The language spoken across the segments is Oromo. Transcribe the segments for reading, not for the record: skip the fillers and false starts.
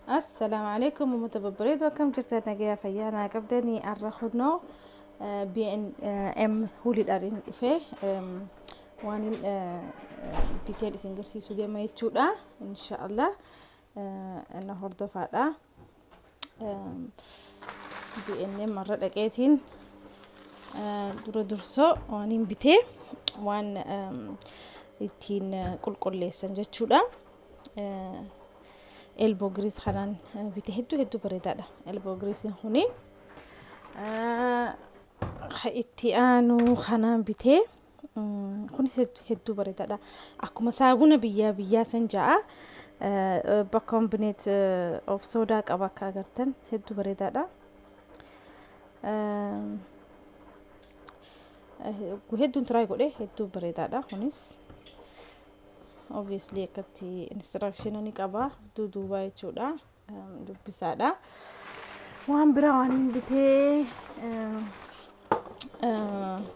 Assalaamu alaikum uummata babbareedu, akkam jirtan? Nagayaa fayyaa naa qabdanii? Arra kunoo B&M huliidhaan inni dhufee waan biteen isin garsiisuu deema jechuudha. Inshaallah na hordofaadha. B&M irra dhaqeetiin dura dursoo waan hin bitee waan ittiin qulqulleessan jechuudha. Elbow grease kanaan bite, hedduu hedduu bareedaadha. Elbow grease kuni itti aanu kanaan bitee, kunis hedduu bareedaadha. Akkuma saabuna biyyaa biyyaa san ja'a. Bicarbonate of soda qaba, akka agartan hedduu bareedaadha. Hedduun try godhe, hedduu bareedaadha kunis. Obviously akkatti instruction ni qaba duuduubaa jechuudha, dubbisaadha. Waan biraa waan hin bitee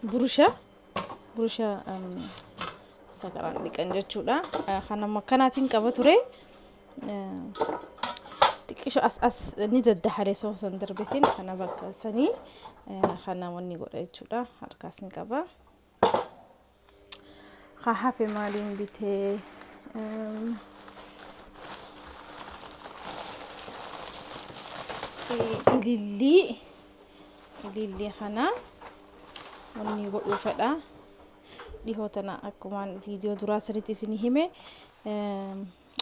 burusha sagaraan dhiqan jechuudha. Kan amma akkanaatiin qaba ture. Xiqqisho as as ni daddahale soosan darbetiin kana bakka sanii kana wanni godha jechuudha. Harkaas ni qaba. Haa, hafe maaliin bitee? Ilillii kana wanni godhuu fedha. Dhihoo tana akkumaan viidiyoo duraa sanitti isinii hime,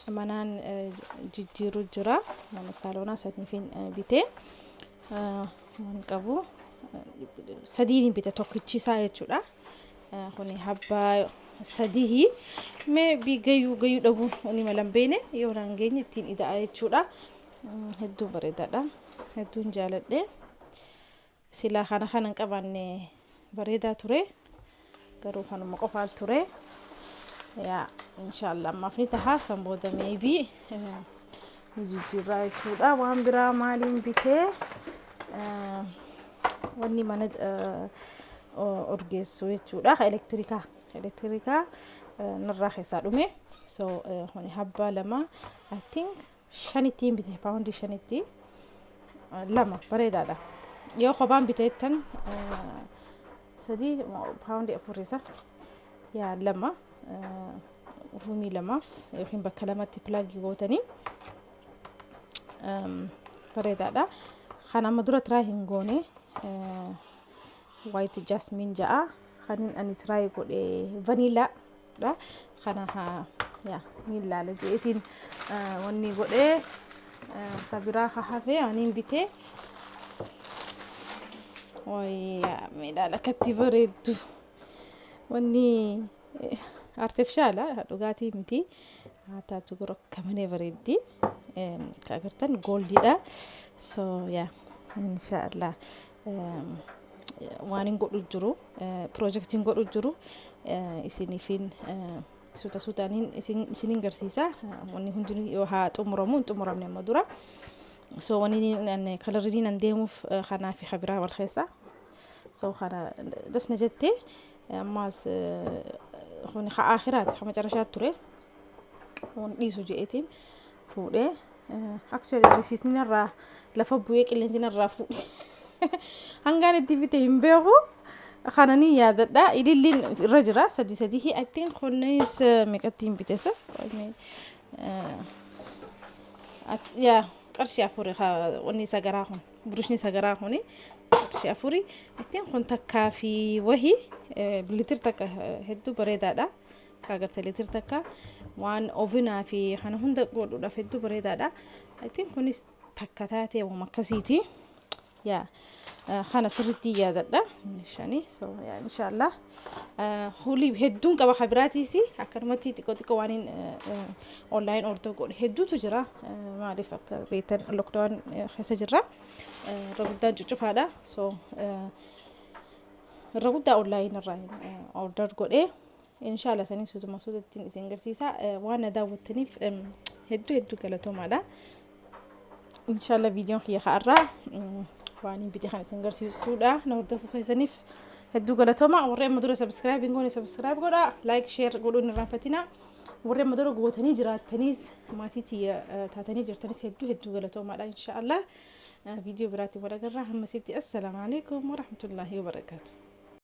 manaan jijjiiru jira. Mana saaloonaa saniifin bitee waan qabu sadiin bite, tokkichi isaa jechuudha. Kuni habbaa sadii mee bi gayuu gayuu dhabuu ni malan beene, yoo naan geenye ittiin ida'a jechuudha. Hedduu bareedaadha. Hedduun jaaladhe. Silaa kana kana hin qabaanne bareedaa ture. Garuu kanuma qofaan ture. Yaa, inshaallah ammaaf ni taha, san booda maybe ni jijjiirraa jechuudha. Waan biraa maaliin bitee? Wanni mana urgeessu jechuudha. Elektirikaa narraa keessaa dhume. So kuni habbaa lama, I think 5tti bite, paawundii 5tti lama, bareedaadha. Yoo kophaan biteettan sadii, paawundii 4 isa. Yaa, lama roomii lamaaf yookiin bakka lamatti plugii gootanii bareedaadha. Kan amma dura try hin goone white jasmine ja'a. Kanin ani try godhe vanilla dha. Kana haa yaa ni ilaala jeetiin wanni godhee. Ka biraa ka hafe aniin bitee, wayyaa miidhaan akkatti bareeddu, wanni artificial dhugaatii miti, haa taatu garuu akka malee bareeddi. Ka agartan goldiidha. So yaa, inshaallah waan hin godhu jiru, piroojeektiin godhu jiru isiniifin suuta suutaaniin isinin garsiisa. Wanni hundinuu yoo haa xumuramu, hin xumuramne amma dura. So wanni colorriin an deemuuf kanaa fi kabiraa wal keessa. So kana dasna jettee ammaas kun ka akhiraati, ka macarashaa ture waan dhiisu je'eetiin fuudhee. Actually risiitiin irraa lafa bu'ee qilleensi irraa fuudhee hangaan itti bite hin beeku. Kana ni yaadadha. Ililliin irra jira sadi sadii. I think kunis meeqatti hin bitesa? Yaa, qarshii 4 wanni sagaraa kun, burushni sagaraa kuni qarshii 4. I think kun takkaa fi wahi litir takka, hedduu bareedaadha. Kaagarte litir takka waan ovenaa fi kana hunda godhuudhaaf hedduu bareedaadha. I think kunis takka taatee waan akkasiiti. Yaa, kana sirriitti yaadadha shani. So yaa, inshaallah hulii hedduun qaba. Kabiraatiis akkanumatti xiqqoo xiqqoo waan online order godhe hedduutu jira. Maaliif, akka beektan lockdown keessa jirra, irra guddaan cuccufaadha. So irra guddaa online irraa order godhee, inshaallah sanii suutuma suutatti isin garsiisa. Waan na daawwattaniif hedduu hedduu galatoomaadha. Inshaallah viidiyoon kiyya ka'arraa waan hin bite kan isin garsiisuudha. Na hordofuu keessaniif hedduu galatooma. Warri amma dura subscribe hin goone subscribe godha, like, share godhuun hin irraanfatina. Warri amma dura gootanii jiraattaniis, maatii tiyya taatanii jirtanis, hedduu hedduu galatoomaadha. Inshaallah viidiyoo biraatti wal agarraa. Hammasitti assalaamu alaikum warahmatullaahi wabarakaatu.